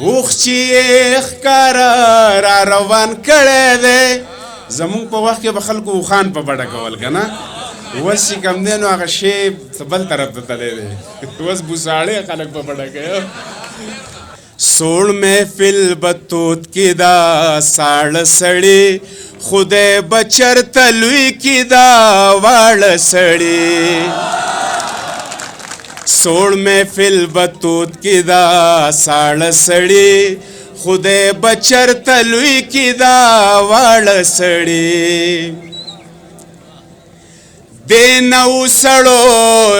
اوښ چې یې ښکاره را روان کړی دی. زمونږ په وخت کې به خلکو اوښان په بډه کول که نه، اوس چې کوم دی نو هغه شی بل طرف ته تللی دی، اوس بوساړې خلک په بډه کوي. سوړ محفل به تود کې دا ساړه سړي، خدای به چرته لوی کې دا واړه سړي. سوړ محفل به تود کې دا ساړه سړي، خدای به چرته لوی کې دا واړه سړي. دې نو سړو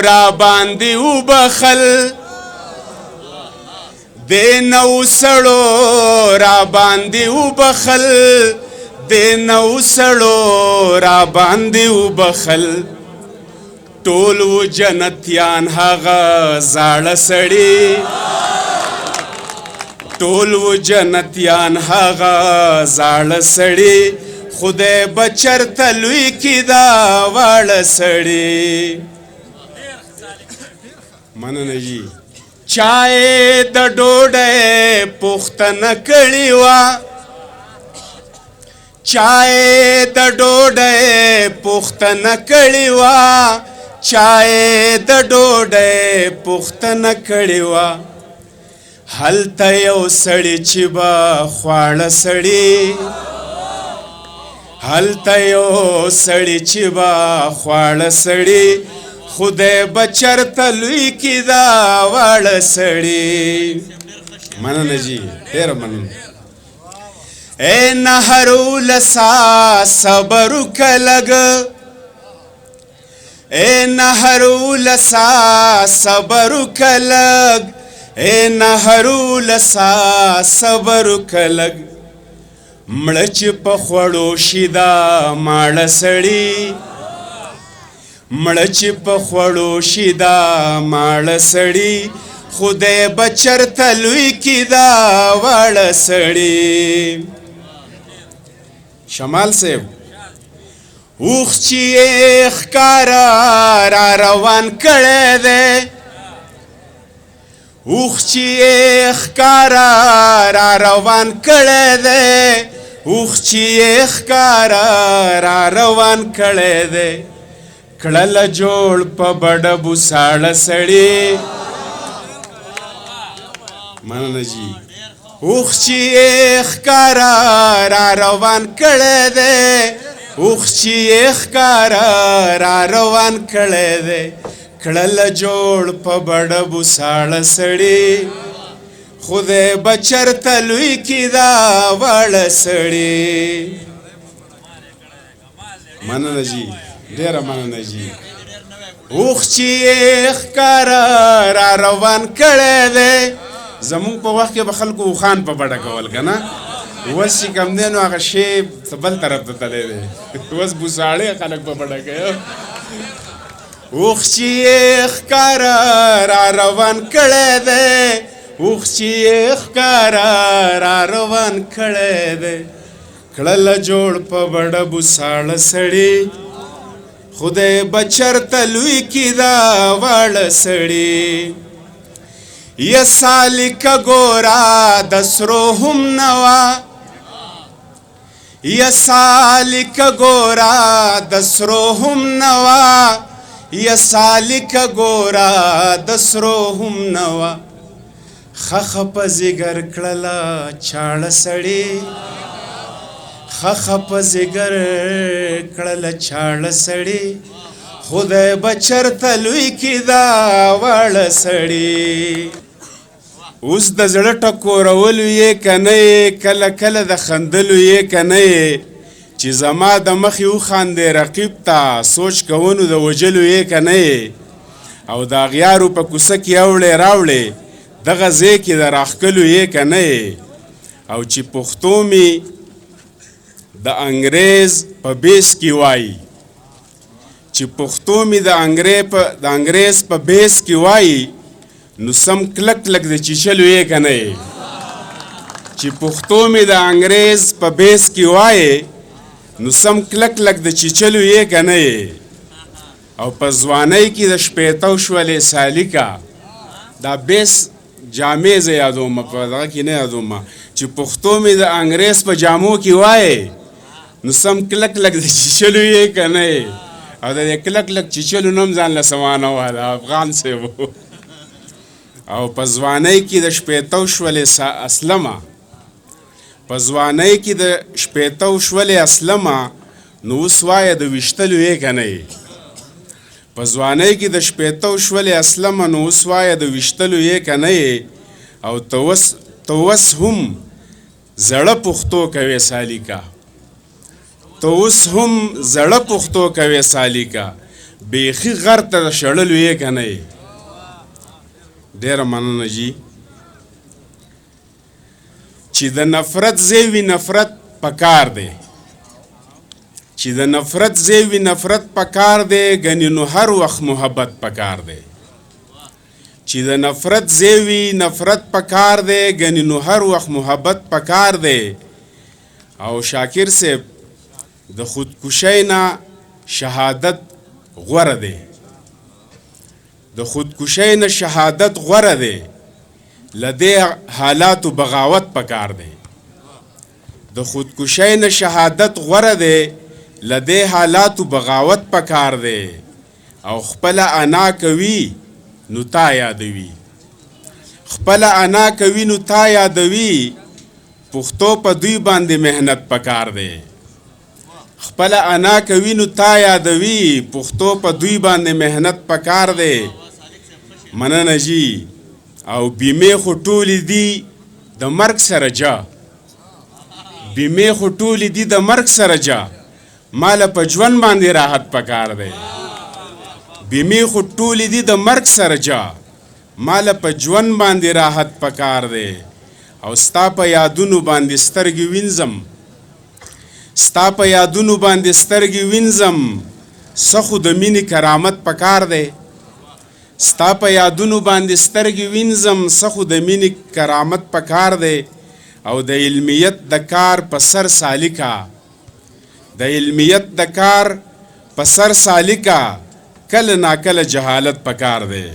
را باندې وبخل، دې نو سړو را باندې وبخل، دې نو سړو را باندې وبخل. ټول و جنتیان هغه زاړه سړي، ټول و جنتیان هغه زاړه سړي، خدای به چرته لوی کی دا واړه سړي. مننه جی. چای د ډوډۍ پوښتنه کړې وه، چای د ډوډۍ پوښتنه کړې وه، چای د ډوډۍ پوښتنه کړې وه. هلته یو سړی چې به خواړه سړي، هلته یو سړی چې به خواړه سړي، خدای به چرته لوی کی دا واړه سړي. مننه جی، ډېره مننه. اے نهرو لسا صبر وکړه، اے نهرو لسا صبر وکړه، اے نهرو لسا صبر وکړه. مړه چې په خوړو شي دا ماړه سړي، مړه چې په خوړو شي دا ماړه سړي، خدای به چرته لوی کی دا واړه سړي. شمال صاحب، اوښ چې یې ښکاره را روان کړی دی، اوښ چې یې ښکاره را روان کړی دی، اوښ چې یې ښکاره را روان کړی دی. کړله جوړ په بډه بوساړه سړي. مننه جی. اوښ چې یې ښکاره را روان کړی دی، اوښ چې یې ښکاره را روان کړی دی. کړله جوړ په بډه بوساړه سړي، خدای به چرته لوی کی دا واړه سړي. مننه جی، ډېره مننه جی. اوښ چې یې ښکاره را روان کړی دی. زمونږ په وخت کې به خلکو اوښان په بډه کول که نه، اوس چې کوم دی نو هغه شی بل طرف ته تللی دی، اوس بوساړې خلک په بډه کوي. اوښ چې یې ښکاره را روان کړی دی، اوښ چې یې ښکاره را روان کړی دی. کړله جوړ په بډه بوساړه سړي، خدای به چرته لوی کی دا واړه سړي. یا سالک ګورا د سرو هم نه وه، یا سالک ګورا د سرو هم نه وه، یا سالک ګورا د سرو هم نه وه. ښه په ځیګر کړله چاړه سړي، ښه په ځیګر کړله چاړه سړي، خدای به چرته لوی کی دا واړه سړي. اوس د زړه ټکورولو یې که نه یې، کله کله د خندلو یې که نه یې، چې زما د مخې وخاندې رقیب ته سوچ کوونو د وژلو یې که نه یې، او د اغیارو په کوڅه کې اوړې راوړې دغه ځای کې د راښکلو یې که نه یې، او چې پښتو مې د انګریز په بیس کې وایي، چې پښتو مې د انګریز په بیس کې وایي، نو سم کلک کلک د چیچلو یې که نه یې. چې پښتو مې د انګریز په بیس کې وایې، نو سم کلک کلک د چیچلو یې که نه یې. او په ځوانۍ کې د شپېتو شولې سالیکه، دا بیس جامې زه یادوم، په دغه کې نه یادوم چې پښتو مې د انګرېز په جامو کې وایې، نو سم کلک کلک د چیچلو یې که نه یې، او د دې کلک کلک چیچلو نوم ځان له سمانه واله افغان صاحب. او په ځوانۍ کې د شپېتو شولې اسلمه، په ځوانۍ کې د شپېتو شولې اسلمه، نو اوس وایه د ویشتلو یې که نه یې. په ځوانۍ کې د شپېتو شولې اسلمه، نو اوس وایه د ویشتلو یې که نه یې. او ته اوس هم زړه پښتو کوې سالیکه، ته اوس هم زړه پښتو کوې سالیکه، بیخي غر ته د شړلو یې که نه یې. ډېره مننه جي. چې د نفرت ځای وي نفرت پکار دی، چې د نفرت ځای وي نفرت پکار دی، ګنې نو هر وخت محبت پکار دی. چې د نفرت ځای وي نفرت پکار دی، ګنې نو هر وخت محبت پکار دی. او شاکر صاحب د خودکشۍ نه شهادت غوره دی، د خودکشۍ نه شهادت غوره دی، له دې حالاتو بغاوت پکار دی. د خودکشۍ نه شهادت غوره دی، له دې حالاتو بغاوت پکار دی. او خپله انا کوي نو تا یادوي، خپله انا کوي نو تا یادوي، پښتو په دوی باندې محنت پکار دی. خپله انا کوي نو تا یادوي، پښتو په دوی باندې محنت پکار دی. مننه جی. او بیمې خو ټولې دي د مرګ سره جا، بیمې خو ټولې دي د مرګ سره جا، ماله په ژوند باندې راحت پکار دی. بیمې خو ټولې دي د مرګ سره جا، ماله په ژوند باندې راحت پکار دی. او ستا په یادونو باندې سترګې وینځم، ستا په یادونو باندې سترګې وینځم، څه خو د مینې کرامت پکار دی. ستا په یادونو باندې سترګې وینځم، څه خو د مینې کرامت پکار دی. او د علمیت د کار په سر سالکه، د علمیت د کار په سر سالکه، کله ناکله جهالت پکار دی.